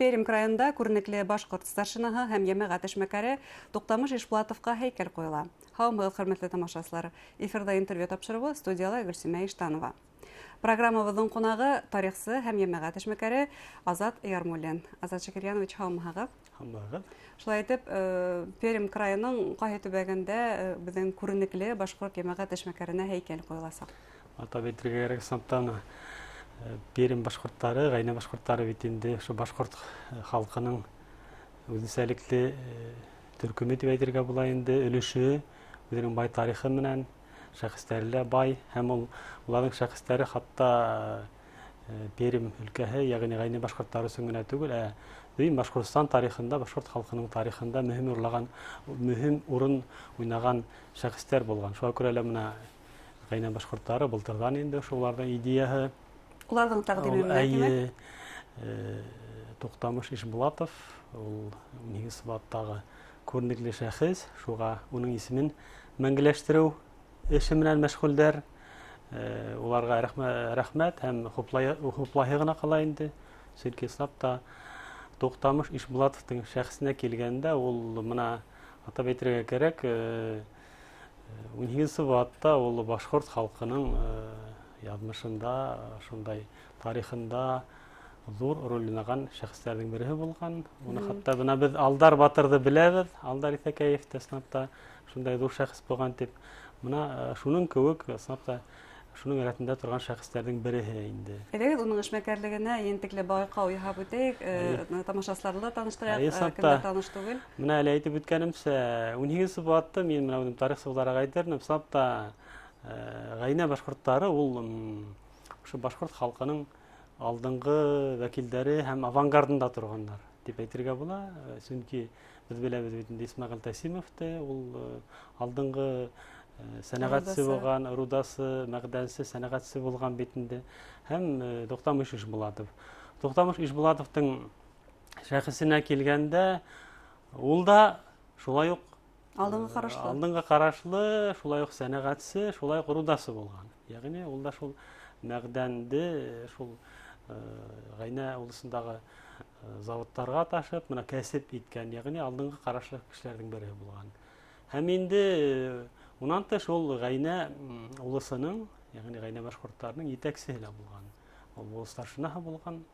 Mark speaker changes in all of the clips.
Speaker 1: Пермь крайында күренекле башҡорт старшинаһы һәм йәмәғәт эшмәкәре Туҡтамыш Ишбулатовҡа һәйкәл ҡуйыла. Һаумыһығыҙ, хөрмәтле тамашасылар! Эфирҙа интервью тапшырыуы, студияла Гөлсимә Иштанова. Программабыҙҙың ҡунағы тарихсы һәм йәмәғәт эшмәкәре Азат Ярмуллин. Азат Шакирьянович, һаумыһығыҙ!
Speaker 2: Һаумыһығыҙ!
Speaker 1: Шулай итеп, Пермь крайының ҡайһы төбәгендә беҙҙең күренекле башҡорт йәмәғәт эшмәкәренә һәйкәл ҡуйыласаҡ?
Speaker 2: Атап әйтергә кәрәк, ысынлап Пермь башҡорттары, Ғәйнә башҡорттары бит инде ошо башҡорт халҡының үҙенсәлекле төркөмө тип әйтергә була инде, өлөшө, үҙенең бай тарихы менән, шәхестәре лә бай, һәм ул уларҙың шәхестәре хатта Пермь өлкәһе, йәғни Ғәйнә башҡорттары өсөн генә түгел, ә дөйөм Башҡортостан тарихында, башҡорт халҡының тарихында мөһим урлаған, мөһим урын уйнаған шәхестәр булған. Шуға күрә лә бына Ғәйнә башҡорттары былтырҙан инде ошо уларҙың идеяһы.
Speaker 1: Уларҙың тәҡдиме менән, тимәк?
Speaker 2: Әйе, Туҡтамыш Ишбулатов, ул 18 сыбаттағы күренекле шәхес, шуға уның исемен мәңгеләштереү эше менән мәшғүлдәр. Уларға рәхмәт һәм хуплайһы ғына ҡала инде. Сөнки ысынлап та Туҡтамыш Ишбулатовтың шәхесенә килгәндә, ул мына атап әйтергә кәрәк, 18 быуатта ул башҡорт халҡының яҙмышында, шундай тарихында ҙур роль уйнаған шәхестәрҙең береһе булған. Уны хатта бына беҙ Алдар батырҙы беләбеҙ, Алдар Иҫәкәев тә ысынлап та шундай ҙур шәхес булған тип. Бына шуның кеүек ысынлап та шуның рәтендә торған шәхестәрҙең береһе инде.
Speaker 1: Әйҙәгеҙ, уның эшмәкәрлегенә ентекле байҡау яһап үтәйек, тамашасыларҙы ла таныштырайыҡ, кемдер таныш түгел.
Speaker 2: Бына әле әйтеп үткәнемсә, 18 быуатты мин менә үҙем тарихсы булараҡ әйтер инем, ысынлап та Ғәйнә башҡорттары ул ошо башҡорт халҡының алдынғы вәкилдәре һәм авангардында торғандар тип әйтергә була. Сөнки беҙ беләбеҙ бит инде Исмәғил Тәсимовты, ул алдынғы сәнәғәтсе булған, рудасы, мәғдәнсе, сәнәғәтсе булған бит инде. Һәм Туҡтамыш Ишбулатов. Туҡтамыш Ишбулатовтың шәхесенә килгәндә, ул да шулай ук
Speaker 1: алдыңғы ҡарашлы,
Speaker 2: алдыңғы ҡарашлы, шулай уҡ сәнәғәтсе, шулай уҡ рудасы булған. Йәғни ул да шул мәғдәнде шул Ғәйнә улусындағы заводтарға ташып, мына кәсеп иткән, йәғни алдыңғы ҡарашлы кешеләрҙең береһе булған. Һәм инде унан тыш ул Ғәйнә улусының, йәғни Ғәйнә башҡорттарының етәксеһе лә булған. Ул волос старшинаһы булған.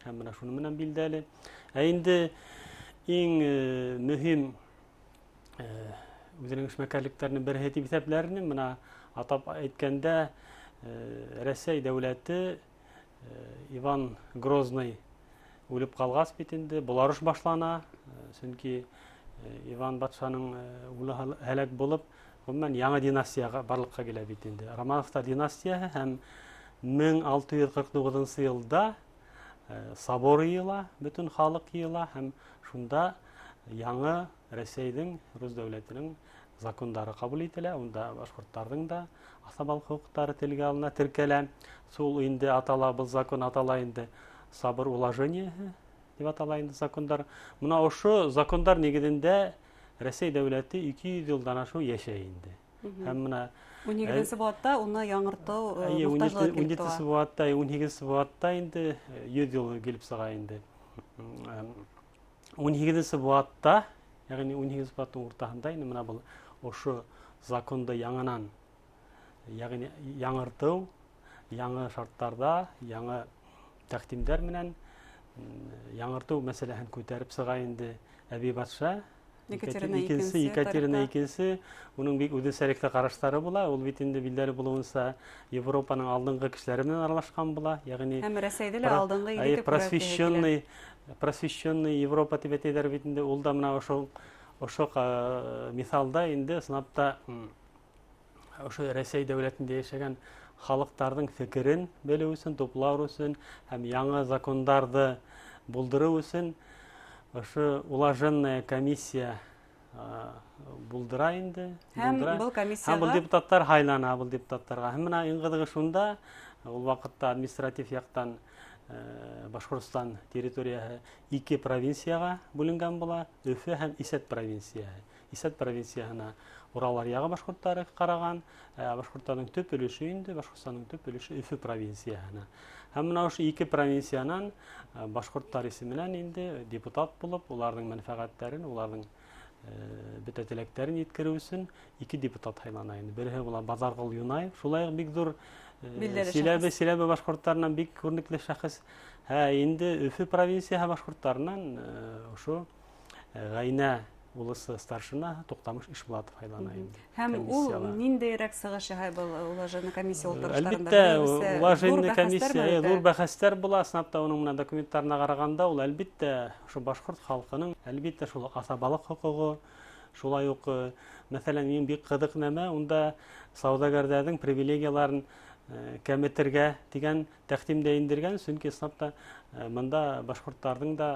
Speaker 2: Һәм менә шуның менән билдәле. Ә инде иң мөһим үҙенең эшмәкәрлектеренең береһе тип иҫәпләр инем. Мына атап әйткәндә, Рәсәй дәүләте Иван Грозный үлеп ҡалғас бит инде боларыш башлана. Сөнки Иван батшаның улы һәләк булып, гомумән яңы династияға барлыҡҡа килә бит инде. Романовтар династияһы һәм 1649 йылда собор йыйыла, бөтөн халыҡ йыйыла һәм шунда яңы Рәсәйҙең, Рус дәүләтенең закондары ҡабул ителә, унда башҡорттарҙың да аҫабалыҡ хоҡуҡтары телгә алына, теркәлә. Шул инде атала, был закон атала инде собор уложениеһы дип атала инде закондар. Мына ошо закондар нигеҙендә Рәсәй дәүләте 200 йылдан ашыу йәшәй инде. Һәм мына
Speaker 1: 17 быуатта уны яңыртыу мохтажлығы килеп туа.
Speaker 2: 17 быуатта, 18 быуатта инде 100 йыл килеп сыға инде. 18 быуатта, ягъни 18 быуаттың уртаһында инде мына был ошо законды яңынан, ягъни яңыртыу, яңы шарттарда, яңы тәкъдимдәр менән яңыртыу мәсьәләһен күтәреп сыға инде Әби батша
Speaker 1: Екатерина
Speaker 2: икенсе, Екатерина икенсе, уның бик үзенсәлекле ҡараштары була. Ул бит инде билдәле булыуынса Европаның алдынғы кешеләре менән аралашҡан була.
Speaker 1: Ягъни һәм Рәсәйҙе лә алдынғы
Speaker 2: ил итеп просвещенный, просвещенный Европа дип әйтәләр бит инде. Ул да менә ошо ошо миҫалда инде ысынлап та ошо Рәсәй дәүләтендә йәшәгән халыҡтарҙың фекерен белеү өсөн, туплау өсөн һәм яңы закондарҙы булдырыу өсөн ошо уложенная комиссия булдыра инде.
Speaker 1: Һәм был комиссияға
Speaker 2: һәм был депутаттар һайлана, был депутаттарға. Һәм мына иң ҡыҙығы шунда, ул ваҡытта административ яҡтан Башҡортостан территорияһы ике провинцияға бүленгән була, Өфө һәм Исәт провинцияһы. Исәт провинцияһына Урал аръягы башҡорттары ҡараған, ә башҡорттарҙың төп өлөшө инде, Башҡортостандың төп өлөшө Өфө провинцияһына. Һәм мына ошо ике провинциянан башҡорттар исеменән инде депутат булып, уларҙың мәнфәғәттәрен, уларҙың бөтә теләктәрен еткереү өсөн ике депутат һайлана инде. Береһе була Баҙарғол Юнаев, шулай уҡ бик ҙур Силәбе, Силәбе башҡорттарынан бик күренекле шәхес. Ә инде Өфө провинцияһы башҡорттарынан ошо Ғәйнә улысы старшина Туҡтамыш Ишбулатов һайлана инде.
Speaker 1: Һәм ул ниндәйерәк сығыш яһай был уложенный комиссия ултырыштарында?
Speaker 2: Әлбиттә, уложенный комиссия ҙур бәхәстәр була. Ысынлап та, уның менән документтарына ҡарағанда, ул әлбиттә ошо башҡорт халҡының, әлбиттә, шул аҫабалыҡ хоҡуғы, шулай уҡ, мәҫәлән, иң бик ҡыҙыҡ нәмә, унда сауҙагәрҙәрҙең привилегияларын кәметергә тигән тәҡдим дә индергән, сөнки ысынлап та бында башҡорттарҙың да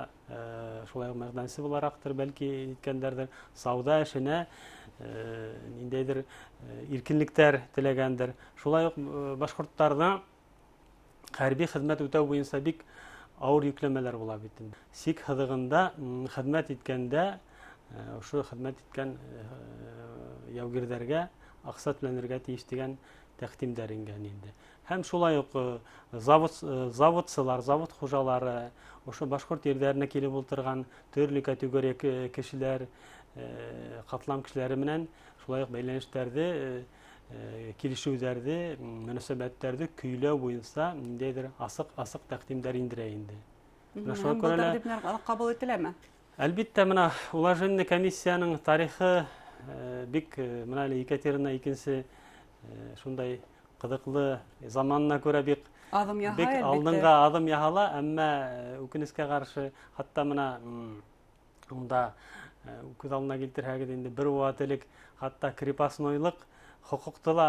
Speaker 2: шулай уҡ мәғдәнсе булараҡтыр, бәлки иткәндәрҙер, сауҙа эшенә ниндәйҙер иркенлектәр теләгәндер. Шулай уҡ башҡорттарҙың хәрби хеҙмәт үтәү буйынса бик ауыр йөкләмәләр була бит инде. Сик һыҙығында хеҙмәт иткәндә, ошо хеҙмәт иткән яугирҙәргә аҡса түләнергә тейеш тигән тәҡдимдәр ингән инде. Һәм шулай уҡ заводсылар, завод хужалары, ошо башҡорт ерҙәренә килеп ултырған төрлө категория кешеләр, ҡатлам кешеләре менән шулай уҡ бәйләнештәрҙе, килешеүҙәрҙе, мөнәсәбәттәрҙе көйләү буйынса ниндәйҙер асыҡ-асыҡ тәҡдимдәр индерә инде.
Speaker 1: Менә шуға күрә лә тәҡдимдәр ҡабул ителәме?
Speaker 2: Әлбиттә, мына уложенный комиссияның тарихы бик, мына әле Екатерина икенсе шундай ҡыҙыҡлы заманына күрә бик
Speaker 1: аҙым яһай,
Speaker 2: бик
Speaker 1: әлбиттә.
Speaker 2: Алдынға аҙым яһала, әммә үкенескә ҡаршы, хатта мына унда күҙ алдына килтерһәгеҙ инде, бер ваҡыт элек хатта крепостнойлыҡ хоҡуҡты ла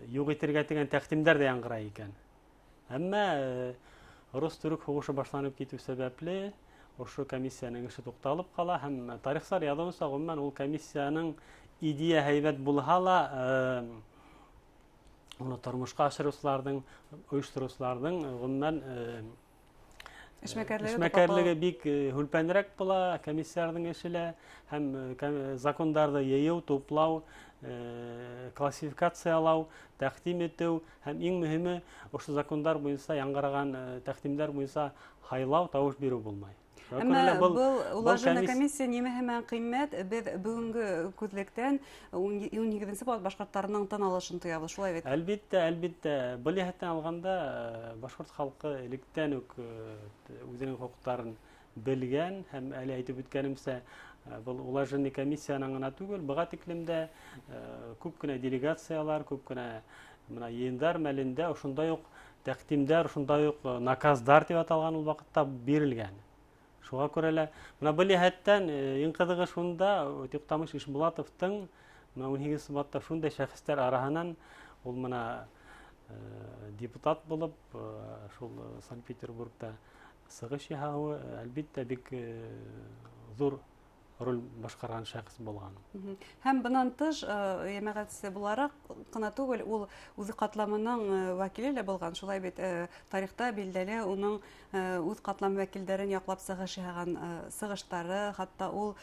Speaker 2: юҡ итергә тигән тәҡдимдәр ҙә яңғырай икән. Әммә рус-төрөк һуғышы башланып китеү сәбәпле ошо комиссияның эше туҡталып ҡала, һәм тарихсылар яҙыуынса, ғөмүмән, ул комиссияның идея һәйбәт булһа ла, уны тормошҡа ашырыусыларҙың, ойоштороусыларҙың, ғөмүмән,
Speaker 1: эшмәкәрлеге
Speaker 2: эшмәкәрлеге бик һүлпәнерәк була, комиссияларҙың эше лә, һәм закондарҙы йыйыу, туплау, классификациялау, тәҡдим итеү, һәм иң мөһиме, ошо закондар буйынса яңғыраған тәҡдимдәр буйынса һайлау, тауыш биреү булмай.
Speaker 1: Әммә был уложенный комиссия нимәһе менән ҡиммәт? Беҙ бөгөнгө күҙлектән ун һигеҙенсе быуат башҡорттарының тын алышын тоябыҙ, шулай бит?
Speaker 2: Әлбиттә, әлбиттә. Был йәһәттән алғанда, башҡорт халҡы электән үк үҙенең хоҡуҡтарын белгән, һәм әле әйтеп үткәнемсә, был уложенный комиссиянан ғына түгел, быға тиклем дә күп кенә делегациялар, күп кенә мына йыйындар мәлендә ошондай уҡ тәҡдимдәр, ошондай уҡ наказдар тип аталған ул ваҡытта бирелгән. Шуға күрә лә, мына был йәһәттән, иң ҡыҙығы шунда, Туҡтамыш Ишбулатовтың мына ун һигеҙенсе быуатта шундай шәхестәр араһынан ул мына депутат булып, шул Санкт-Петербургта сығыш яһауы, әлбиттә, бик ҙур роль башҡарған шәхес булған.
Speaker 1: Һәм бынан тыш, йәмәғәтсе булараҡ ҡына түгел, ул үҙ ҡатламының вәкиле лә булған. Шулай бит, тарихта билдәле уның үҙ ҡатлам вәкилдәрен яҡлап сығыш яһаған сығыштары, хатта ул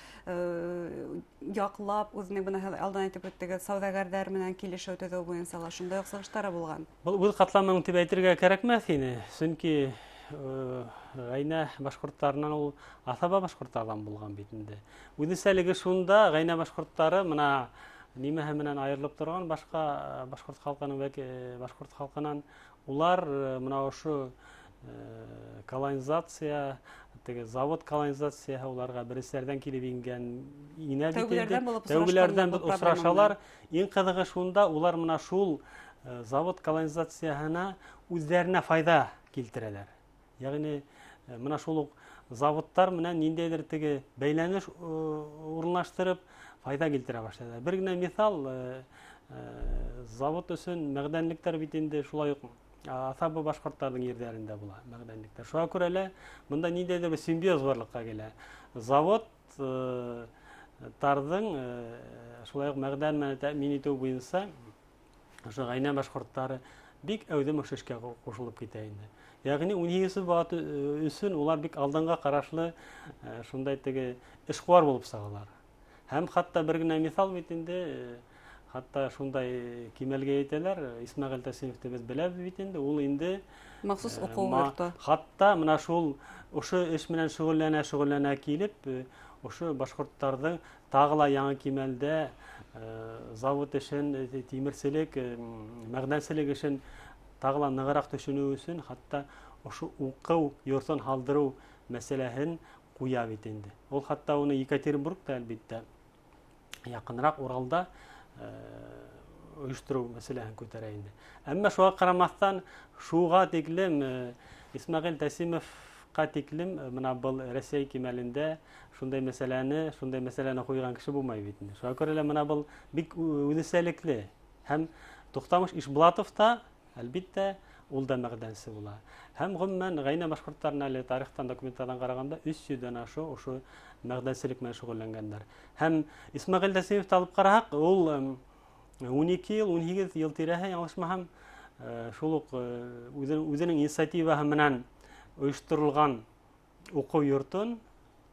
Speaker 1: яҡлап үҙенең, бына һеҙ алдан әйтеп үттегеҙ, сауҙагәрҙәр менән килешеү төҙөү буйынса ла шундай уҡ сығыштары булған.
Speaker 2: Был үҙ ҡатламың тип әйтергә кәрәкмәҫ ине, сөнки Ғәйнә башҡорттарынан ул аҫаба башҡорттарҙан булған бит инде. Үҙенсәлеге шунда, Ғәйнә башҡорттары мына нимәһе менән айырылып торған башҡа башҡорт халҡының вәки башҡорт халҡынан, улар мына ошо колонизация, теге завод колонизацияһы уларға беренселәрҙән килеп ингән, инә бит инде.
Speaker 1: Тәүгеләрҙән булып осрашҡан
Speaker 2: Тәүгеләрҙән
Speaker 1: был
Speaker 2: булып осрашалар.
Speaker 1: проблеманы.
Speaker 2: Иң ҡыҙығы шунда, улар мына шул завод колонизацияһына үҙҙәренә файҙа килтерәләр. Ягъни мына шул уҡ заводтар менән ниндәйҙер теге бәйләнеш урынлаштырып файҙа килтерә башлайҙар. Бер генә миҫал, завод өсөн мәғдәнлектәр бит инде шулай уҡ аҫабы башҡорттарҙың ерҙәрендә була мәғдәнлектәр. Шуға күрә лә бында ниндәйҙер бер симбиоз барлыҡҡа килә. Завод тарҙың шулай уҡ мәғдән менән тәьмин итеү буйынса ошо Ғәйнә башҡорттары бик әүҙем ошо эшкә ҡушылып китә инде. Ягъни ун һигеҙенсе быуат өсөн улар бик алдынға ҡарашлы шундай теге эшҡыуар булып сығалар. Һәм хатта бер генә миҫал бит инде, хатта шундай кимәлгә әйтәләр, Исмәғил Тәслимовты беҙ беләбеҙ бит инде, ул инде
Speaker 1: махсус уҡыу йорто.
Speaker 2: Хатта мына шул ошо эш менән шөғөлләнә килеп, ошо башҡорттарҙың тағы ла яңы кимәлдә завод эшен, тимерселек, мәғдәнселек эшен тағы ла нығыраҡ төшөнөү өсөн хатта ошо уҡыу йортон һалдырыу мәсьәләһен ҡуя бит инде. Ул хатта уны Екатеринбургта, әлбиттә, яҡыныраҡ Уралда ойоштороу мәсьәләһен күтәрә инде. Әммә шуға ҡарамаҫтан, шуға тиклем Исмәғил Тәсимовҡа тиклем мына был Рәсәй кимәлендә шундай мәсьәләне ҡуйған кеше булмай бит инде. Шуға күрә лә мына был бик үҙенсәлекле. Һәм Туҡтамыш Ишбулатов та, әлбиттә, ул да мәғдәнсе була. Һәм ғөмүмән Ғәйнә башҡорттарын әле тарихтан, документтарҙан ҡарағанда 300-дән ашыу ошо мәғдәнселек менән шөғөлләнгәндәр. Һәм Исмәғил Тәслимовты алып ҡараһаҡ, ул 12 йыл, 18 йыл тирәһе, яңылышмаһам, шул уҡ үҙенең инициативаһы менән ойошторолған уҡыу йортон,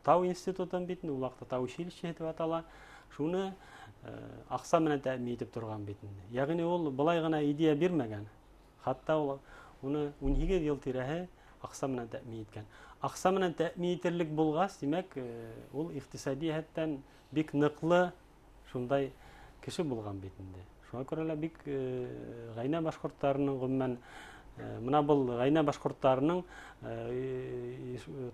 Speaker 2: Тау институтын бит, ул ваҡытта Тау училищеһы тип атала, шуны аҡса менән тәьмин итеп торған бит инде. Йәғни ул былай ғына идея бирмәгән. Хатта ул уны 18 йыл тирәһе аҡса менән тәьмин иткән. Аҡса менән тәьмин итерлек булғас, тимәк, ул иҡтисади йәһәттән бик ныҡлы шундай кеше булған бит инде. Шуға күрә лә бик Ғәйнә башҡорттарының ғөмүмән мына был Ғәйнә башҡорттарының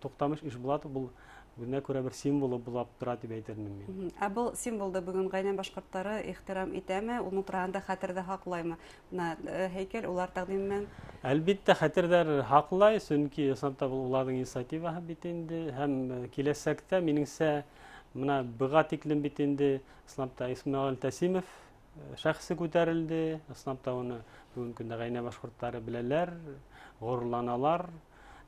Speaker 2: Туҡтамыш Ишбулатов был үҙенә күрә бер символы булып тора тип әйтермен мин.
Speaker 1: Ә был символды бөгөн Ғәйнә башҡорттары ихтирам итәме, уның тураһында хәтерҙә һаҡлаймы? Бына һәйкәл улар тәҡдиме менән?
Speaker 2: Әлбиттә, хәтерҙәр һаҡлай, сөнки ысынлап та был уларҙың инициативаһы бит инде. Һәм киләсәктә, минеңсә, мына быға тиклем бит инде ысынлап та Исмәғил Тәсимов шәхесе күтәрелде. Ысынлап та уны бөгөнгө көндә Ғәйнә башҡорттары беләләр, ғорурланалар.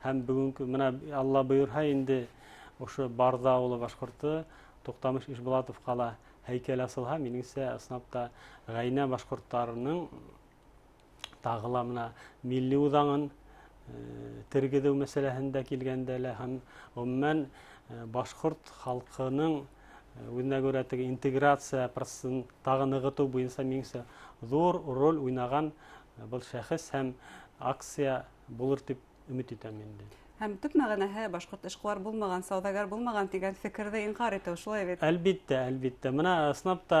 Speaker 2: Һәм бөгөнгө мына Алла бойорһа инде ошо Барҙа ауылы башҡорто Туҡтамыш Ишбулатовҡа ла һәйкәл асылһа, минеңсә, ысынлап та Ғәйнә башҡорттарының тағы ла мына милли үҙаңын тергеҙеү мәсьәләһендә килгәндә лә һәм ғөмүмән башҡорт халҡының үҙенә күрә теге интеграция процессын тағы нығытыу буйынса минеңсә ҙур роль уйнаған был шәхес һәм акция булыр тип өмөт итәм инде.
Speaker 1: Һәм төп мәғәнәһе башҡорт эшҡыуар булмаған, сауҙагәр булмаған тигән фекерҙе инҡар итеү, шулай бит?
Speaker 2: Әлбиттә, әлбиттә. Мына ысынлап та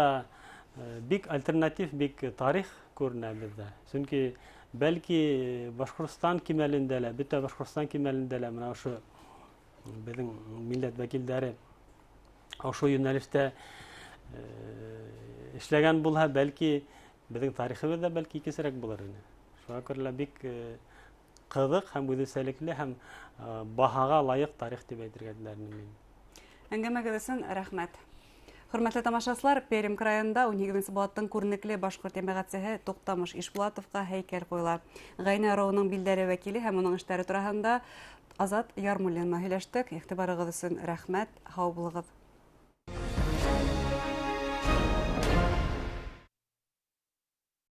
Speaker 2: бик альтернатив, бик тарих күренә беҙҙә. Сөнки бәлки Башҡортостан кимәлендә лә, бөтә Башҡортостан кимәлендә лә мына ошо беҙҙең милләт вәкилдәре ошо йүнәлештә эшләгән булһа, бәлки беҙҙең тарихыбыҙ ҙа бәлки икенсерәк булыр ине. Шуға күрә лә бик ҡыҙыҡ һәм үҙенсәлекле һәм баһаға лайыҡ тарих тип әйтергә теләр инем мин.
Speaker 1: Әңгәмәгеҙ өсөн рәхмәт. Хөрмәтле тамашасылар, Пермь крайында 18 быуаттың күренекле башҡорт йәмәғәтсеһе Туҡтамыш Ишбулатовҡа һәйкәл ҡуйыла. Ғәйнә ырыуының билдәле вәкиле һәм уның эштәре тураһында Азат Ярмуллин менән һөйләштек. Иғтибарығыҙ өсөн рәхмәт. Һау булығыҙ.